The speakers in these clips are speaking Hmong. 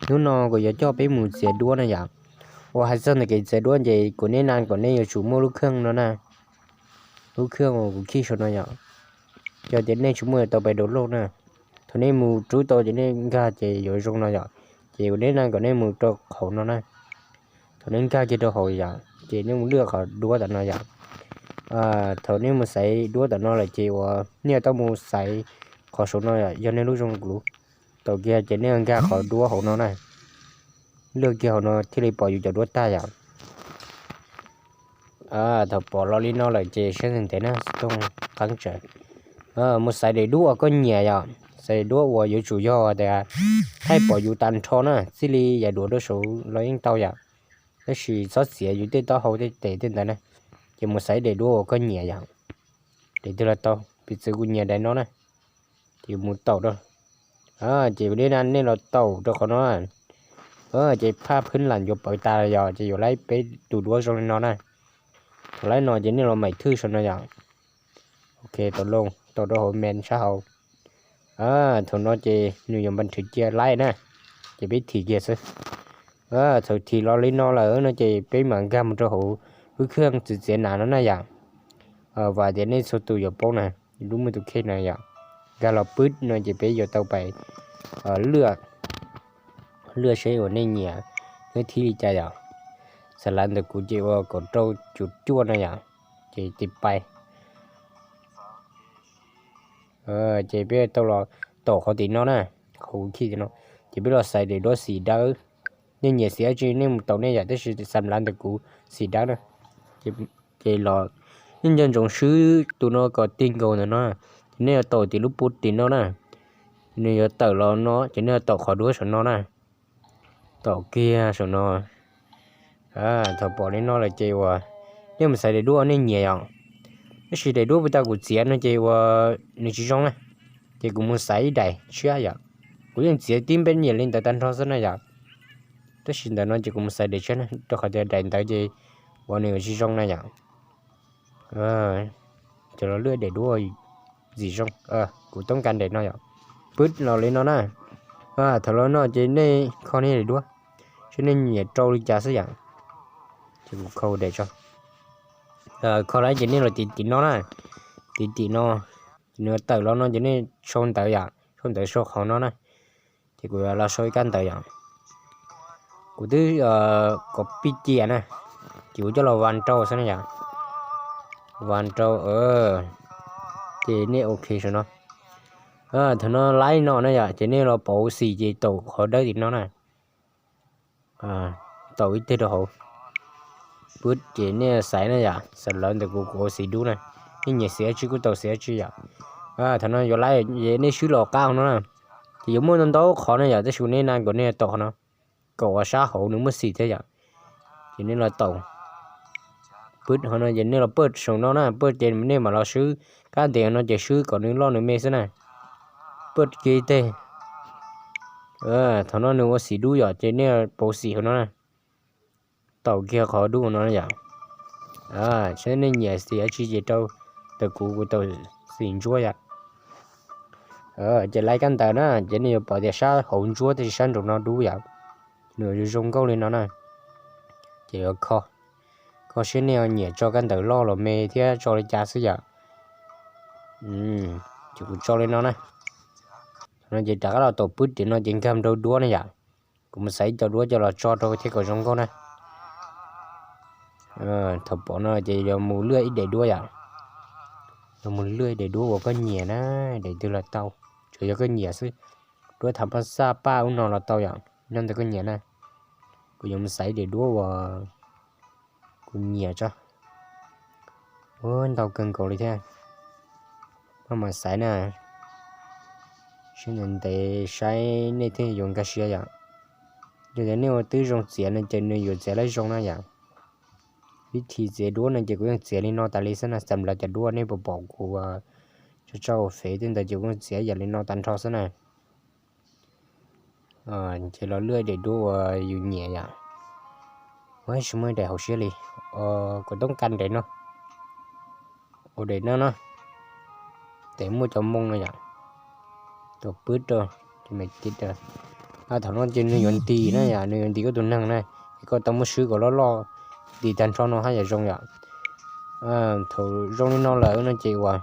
Hnub no kuv yuav coj peb mus txiav duab na yom. Uas hais txog ntawm kev txiav duab ces kuv neb na kom nej yuav tsum muaj lub kheej no na. Lub kheej uas kuv khij saum no yom. Yog tias nej tsis muaj yuav tau pais download na. Thaum nej mus rub tau ces nej nkag ces yuav zoo no yom. Ces kuv neb na kom nej mus rau hauv no na. Thaum nej nkag kiag rau hauv yom ces nej mus lwaj qhov duab tom no yom. Thaum nej mus xaiv duab tom no lawm ces uas nej yuav tau mus xaiv qhov saum no yom, yog nej lub zoo kuv. Thaum kiag ces nej nkag qhov duab hauv no na. Lwaj kiag hauv no thiaj li pom yus cov duab tag yom. Thaum pom los li no lawm ces saib ntev ntev na, xov tooj qeeb tsawv. Mus xaiv daim duab uas koj nyiam yom, xaiv daim duab uas yuav tsum yog tias thaij pom yus tag nrho na, txij li yav duav rau saud los yeej tau yom. Tab sis txhob txiav yus tej taub hau tej tes tej ntawd na, ces mus xaiv daim duab uas koj nyiam yom. Daim twg los tau, piv txwv kuv nyiam daim no na, ces mus taum rau. Ces nej na nej los taum rau qhov no, ces phaj phwb lam yuav pawv tas yom, ces yuav laib peb tus duab zoo li no na. Thaum laib no ces nej los maim thwj saum no yom. Ok, taum loo, taum rau hauv men sab hauv. Thaum no ces nws yuav npa nrhw cia laib na, ces peb thim kiag xwb. Thaum thim los li no lawm no ces peb mam nkag mus rau hauv lub kheej txiav txiav nas no na yom. Vam tias nej txhua tus yuav paub na, lub muaj tus kheej na yom. Nkag los pwb no ces peb yuav tau pais lwaj, lwaj seb uas nej nyiam lub thib li cas yom. Xam lav ntawm kuv ces ua kaum rau cuv cuaj no yom, ces tiv pais. Ces peb tau los taum qhov tim no na, qhov kuv khij tim no, ces peb los xaiv daim duab xim dawb. Nej nyiam xim dab tsi nej mus taum nej yom, tab sis xam lav ntawm kuv xim dawb na. Ces los, nej nco ntsoov swb tus no kom tig nkaus ntawm no, ces nej yuav taum tim lub pub tim no na. Nws yuav tawm los no ces nej yuav taum qhov duab saum no na. Taum kiag saum no. Thaum pom li no lawm ces uas nej mus xaiv daim duab uas nej nyiam yom. Tab sis daim duab puag ta kuv txiav no ces uas nws tsis zoo na, ces kuv mus xaiv ib daim tshiab yom. Kuv yeej txiav tib npeb nyiam li ntawd tag nrho xwb na yom. Tab sis ntawm no ces kuv mus xaiv daim tshiab na, rau qhov tias daim ntawd ces uas nws yuav tsis zoo na yom. Ces los lwaj daim duab ntxim zoo, kuv toob kas daim no yom. Pwb los li no na. Thaum los no ces nej kho nej daim duab, seb nej nyiam rau li cas xwb yom. Ces kuv kho daim tso. Kho lawm ces nej los tiv tim no na, tiv tim no, ces nws tawm los no ces nej sau ntawv yom, sau ntawv sau qhov no na. Ces kuv los sau ib kab ntawv yom. Kuv twb kom pij cia na, ces kuv coj los vas rau xwb na yom. Vas rau, ces nej ok saum no. Thaum no laib no na yom, ces nej los pauv xim ces taum qhov dawb tim no na. Taum ib teg rau hauv. Pwb ces nej xaiv na yom, xam lav ntawm kuv, kuv ua xim dub na. Nej nyiam xim dab tsi kuj taum xim dab tsi yom. Thaum no yuav laib, nej swb los qab no na. Ces yuav muaj ntau ntau qhov na yom, tab sis nej na kom nej taum qhov no, kom uas sab hauv nws muaj xim thiab yom. Ces nej los taum. Pwb hauv no ces nej los pawj saum no na, pawj ces nej mam los swb. Kab ntev no ces swb kom nws loj nws me xwb na. Pawj kiag teg. Thaum no nws ua xim dub yom, ces nej pauv xim hauv no na. Taum kiag qhov dub no yom. Saib nej nyiam xim dab tsi ces rau, ntawm kuv, kuv taum xim ntsuab yom. Ces laib kab ntawv na, ces nej yuav pom tias sab hauv ntsuab tab sis sab nraum no dub yom. Nws zoo zoo nkauj li no na. Ces yuav kho, kho seb nej nyiam tso kab ntawv loj los me thiab tso li cas xwb yom. Ces kuv tso li no na. No ces rov qab los taum pwb tim no ces nkag rau duab na yom. Kuv mus xaiv ib co duab coj los tso rau thiab kom zoo nkauj na. Thaum pom no ces yuav mus lwaj ib daim duab yom. Yuav mus lwaj ib daim duab uas koj nyiam na, daim twg los tau, tsuas yog koj nyiam xwb. Duab tham paj xaj paj ub no los tau yom, nyob ntawm koj nyiam na. Kuv yuav mus xaiv daim duab uas kuv nyiam tso. Ua ntau kawg nkaus li thiab. Maj mam xaiv na. Sib ntev ntev saib nej thiaj yuav nkag siab yom. Yog tias nej ua twb zoo txiav no ces nws yuav txiav laib zoo na yom. Vib thib txiav duab no ces kuv yeej txiav li no tas li xwb na, xam lav cov duab nej puas pom kuv tso tso ua fev tej ntawd ces kuv yeej txiav yam li no tag nrho xwb na. Ces los lwaj daim duab uas yus nyiam yom. Ua tsis muaj daim hauv siab li. Kuv toob kas daim no. Ua daim no no. Tes muaj cov moo no yom. Tus pwb rau, cov me tiv rau. Thaum no ces nws yuav ntis na yom, nws yuav ntis koj tus neeg na, es koj tau muab swb kom loj loj ntis tag nrho no haj yam zoo yom. Thaum zoo li no lawm no ces uas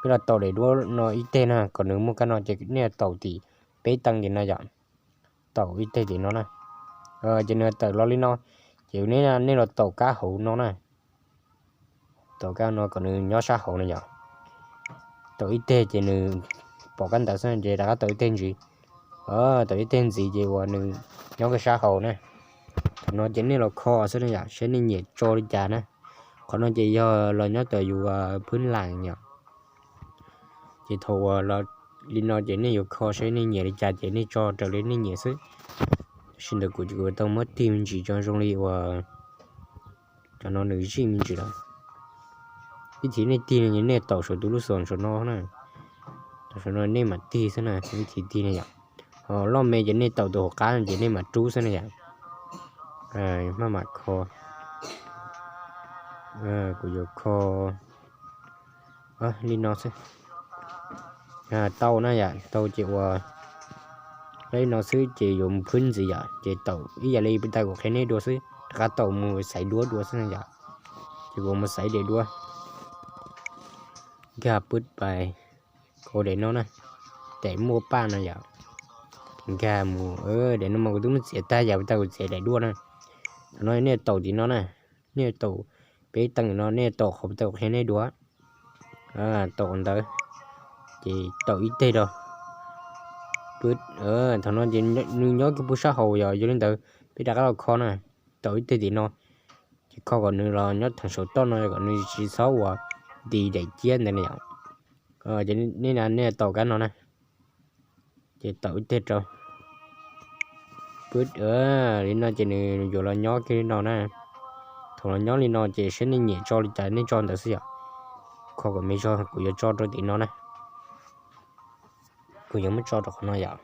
peb los taum daim duab no ib teg na, kom nws muaj kab no ces nej taum tim peb teev tim no yom. Taum ib teg tim no na, ces nws tawm los li no, ces nej, nej los taum kab hauv no na. Taum kab no kom nws nyob sab hauv no yom. Taum ib teg ces nws pom kab ntawd xwb ces rov qab taum ib teg ntxiv. Taum ib teg ntxiv ces uas nws nyob kawg sab hauv na. Thaum no ces nej los kho xwb na yom, saib nej nyiam tso li cas na. Qhov no ces yog los nyob tom yus phwb lam yom. Ces thaum uas los li no ces nej yuav kho saib nej nyiam li cas ces nej tso raws li nej nyiam xwb. Tab sis ntawm kuv ces kuv tau muab tig me ntsis tso zoo li uas cov no nws zij me ntsis lawm. Vib thib nej tig no ces nej taum saum tus lub xos saum no na. Taum saum no nej mam tig xwb na, vib thib tig na yom. Ho loj me ces nej taum tus hauv qab no ces nej mam rub xwb na yom. Maj mam kho. Kuv yuav kho li no xwb. Tau na yom, tau ces uas li no xwb ces yuav mus phwb ntxiv yom, ces taum ib yam li puag ta kuv qhia nej dua xwb, rov qab taum mus xaiv duab dua xwb na yom. Ces kuv mus xaiv daim duab. Nkag pwb pais, kho daim no na, daim muaj paj no yom. Nkag mus, daim no mas kuv twb muab txiav tag yam puag ta kuv txiav daim duab na. Thaum no nej taum tim no na, nej taum peb teev no, nej taum qhov puag ta kuv qhia nej dua. Taum ntawd, ces taum ib teg rau. Pwb, thaum no ces nws nyob kiag puag sab hauv yom, yog li ntawd peb rov qab los kho na. Taum ib teg tim no, ces kho kom nws los nyob theem saum toj no kom nws tsis txhob uas ntis daim ciab ntawd na yom. Ces nej na, nej taum kab no na, ces taum ib teg rau. Pwb, li no ces nws yuav los nyob kiag li no na. Thaum los nyob li no ces saib nej nyiam tso li cas nej tso ntawd xwb yom. Kho kom me zog, kuv yuav tso rau tim no na. Kuv yuav muab tso rau qhov no yom.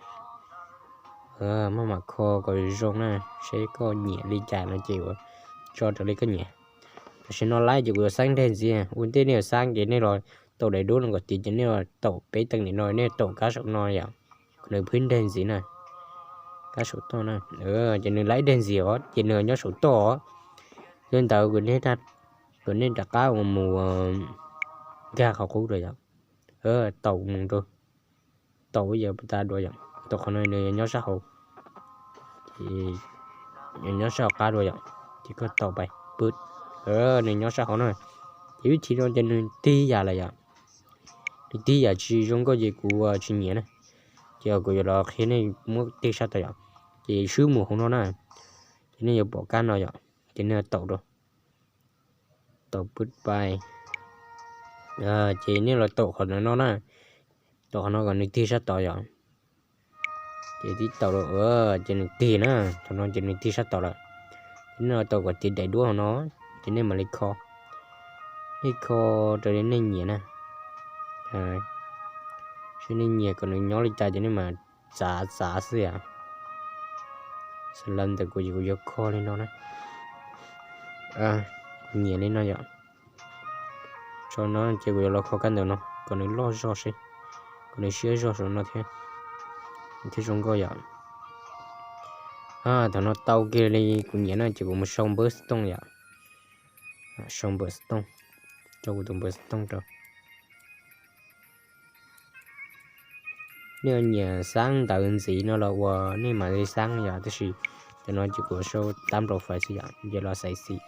Maj mam kho kom zoo na, saib koj nyiam li cas no ces uas tso raws li koj nyiam. Tam sim no laib ces kuv yuav xab nreg ntxiv, ua ntej nej yuav xab ces nej los taum daim duab no kom tiav ces nej los taum peb teev nim no, nej taum kab saum no yom, kom nws phwb nreg ntxiv na. Kab saum toj na, ces nws laib nreg ntxiv os, ces nws nyob saum toj os. Yog li ntawd kom nej rov qab uas mus nkag qhov qub rau yom. Taum mus rau, taum ib yam puag ta dua yom, taum qhov no nws nyob sab hauv, nyob sab hauv qab dua yom, ces koj taum pais pwb, nws nyob sab hauv na. Ces vib thib no ces nws tig yam lawm yom, nws tig yam tsis zoo nkauj ces kuv tsis nyiam na. Ces kuv yuav los qhia nej muab tig sab tod yom, ces swb mus hauv no na, ces nej yuav pom kab no yom, ces nej taum rau, taum pwb pais, ces nej los taum qhov no na, taum qhov no kom nws tig sab tod yom. Ces tib taum, ces nws tig na, thaum no ces nws tig sab tod lawm. Nej los taum kom tiav daim duab hauv no, ces nej mam li kho, nej kho raws li nej nyiam na. Saib nej nyiam kom nws nyob li cas ces nej mam txav txav xwb yom. Xws li ntawm kuv ces kuv yuav kho li no na. Kuv nyiam li no yom. Tso no ces kuv yuav los kho kab ntawm no kom nws loj zog seb, kom nws siab zog saum no thiab, thiaj zoo nkauj yom. Thaum no tau kiag li kuv nyiam na ces kuv mus sau npawb xov tooj yom. Sau npawb xov tooj, rau kuv tus npawb xov tooj rau. Nej nyiam xab ntawv ntxiv no los uas nej mam li xab yom, tab sis cov no ces kuv sau tab nplaus fais xwb yom, ces los xaiv xim,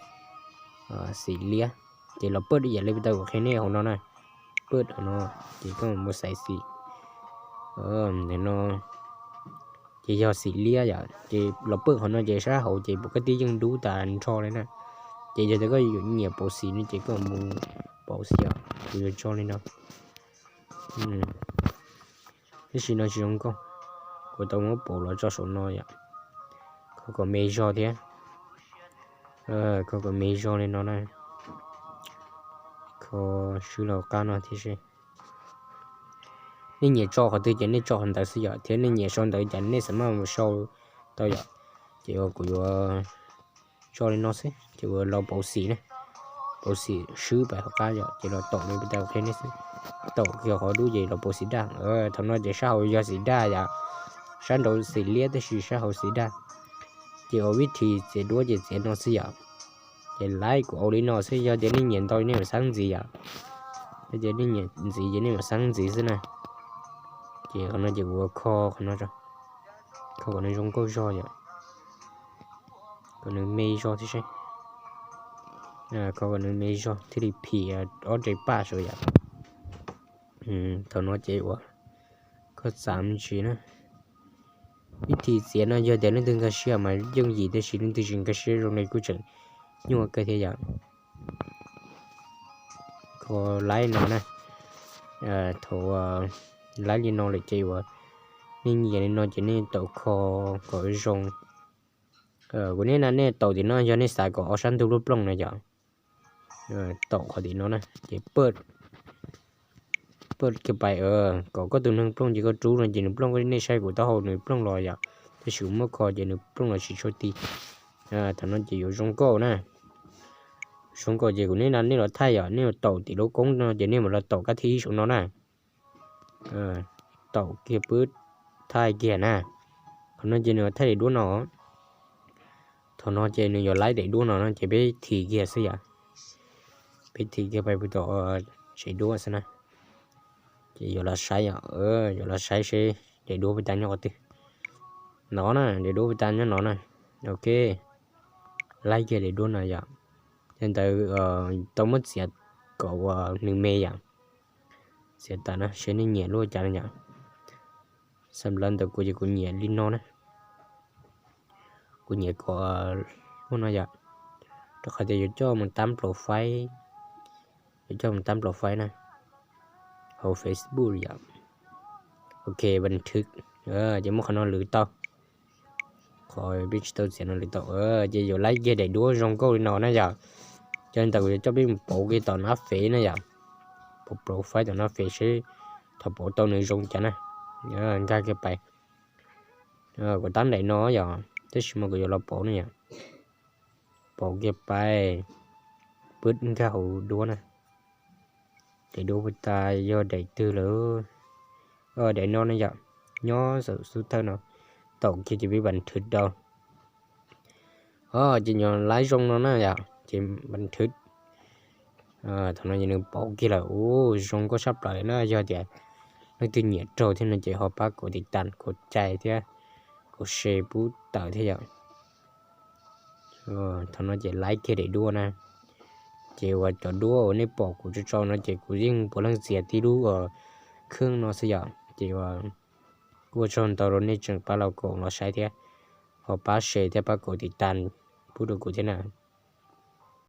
xim liab, ces los pwb ib yam li puag ta kuv qhia nej hauv no na, pwb hauv no, ces koj mus xaiv xim, ntawm no ces yog xim liab yom, ces los pwb qhov no ces sab hauv ces pom koj tib yeej dub tas nrho li na. Ces yog tias koj yuav nyiam pauv xim no ces koj mus pauv xim os, kuv yuav tso li no. Tab sis no tsis zoo nkauj, kuv tau muab pauv los tso saum no yom. Kho kom me zog thiab, kho kom me zog li no na. Kho swb los qab no thiab seb. Nej nyiam tso qhov twg ces nej tso qhov ntawd xwb yom, thiab nej nyiam sau ntawv cas nej xav maj mus sau tau yom. Ces kuv yuav tso li no xwb, ces kuv los pauv xim na. Pauv xim swb pais hauv qab yom, ces los taum li puag ta kuv qhia nej xwb. Taum kiag qhov dub ces los pauv xim daj. Thaum no ces sab hauv yog xim daj yom. sab nraud xim liab tab sis sab hauv xim daj. Ces ua vib thi txiav duab ces txiav no xwb yom. Ces laib kuv ua li no xwb, yog tias nej nyiam ntau nej mam xab ntxiv yom. Yog tias nej nyiam ntxiv ces nej mam xab ntxiv xwb na. Ces qhov no ces kuv ua kho qhov no, kho kom nws zoo nkauj zog yom, kom nws me zog thiab seb, kho kom nws me zog thiaj li phim ob re paj saud yom. Thaum no ces ua kho txav me ntsis na. Vib thi txiav no yog tias leej twg nkag siab mas yooj yim, tab sis leej twg tsis nkag siab zoo li kuj tseem nyuaj kawg thiab yom. Kho laib no na, thaum laib li no lawm ces uas nej nyiam li no ces nej tau kho kom zoo. Kuv nej na, nej taus tim no yog nej xav kom ob sab ntug lub plooj na yom. Taus qhov tim no na ces paj kiag pais, kom koj tus neeg plooj ces koj rub no ces nws plooj, nej saib kuv taub hau nws plooj los yom, tab sis kuv muab kho ces nws plooj los tsis tshua ti. Thaum no ces yuav zoo nkauj na. Zoo nkauj ces kuv nej na, nej los thaij yom, nej yuav taus tim lub koob no ces nej mam los taus kab thib ib saum no na. Taus kiag pwb thaij kiag na. Qhov no ces nws yuav thaij daim duab no. Thaum no ces nws yuav laib daim duab no no ces peb thim kiag xwb yom. Peb thim kiag pais pw tom daim duab xwb na. Ces yuav los saib yom, yuav los saib seb daim duab puas tas nyob qhov twg. No na, daim duab puas tas nyob no na. Ok, laib kiag daim duab no yom. Yog ntawd tau muab txiav kom uas nws me yom. Txiav tas na, seb nej nyiam lub cas no yom. Xam lawv ntawm kuv ces kuv nyiam li no na. Kuv nyiam kom lub no yom, rau qhov tias yuav coj mus tab profile, yuav coj mus tab profile na, hauv Facebook yom. Ok, npam thwv, ces muab qhov no lwv tau. Qhov peb tsis tau txiav no lwv tau. Ces yuav laib kiag daim duab zoo nkauj li no na yom. Ces ntawm kuv yuav coj peb mus pauv kiag tom nab fev na yom. Pauv profile tom nab fev seb thaum pauv tau nws zoo cas na. Nkag kiag pais, kuv tab daim no yom, tab sis mas kuv yuav los pauv na yom. Pauv kiag pais, pwb nkag hauv duab na. Daim duab puas tas yog daim twg lawm? Daim no na yom, nyob saum xub thawj no. Taus kiag ces peb npam thwv rau. Ces nyob laib zoo no na yom, ces npam thwv. Thaum no ces nws pauv kiag lawm, ua zoo nkauj sab plaws na. Yog tias leej twg nyiam raug thiab no ces ho pab kuv tiv tas, kuv cais thiab, kuv share pub tawm thiab yom. Thaum no ces laib kiag daim duab na. Ces uas cov duab uas nej pom kuv tso tso no ces kuv yeej puav leej txiav tib lub khwb no xwb yom. Ces uas kuj ua tsaug ntau rau nej tseem pab los koom los saib thiab, ho pab share thiab pab kuv tiv tas pub rau kuv thiab na.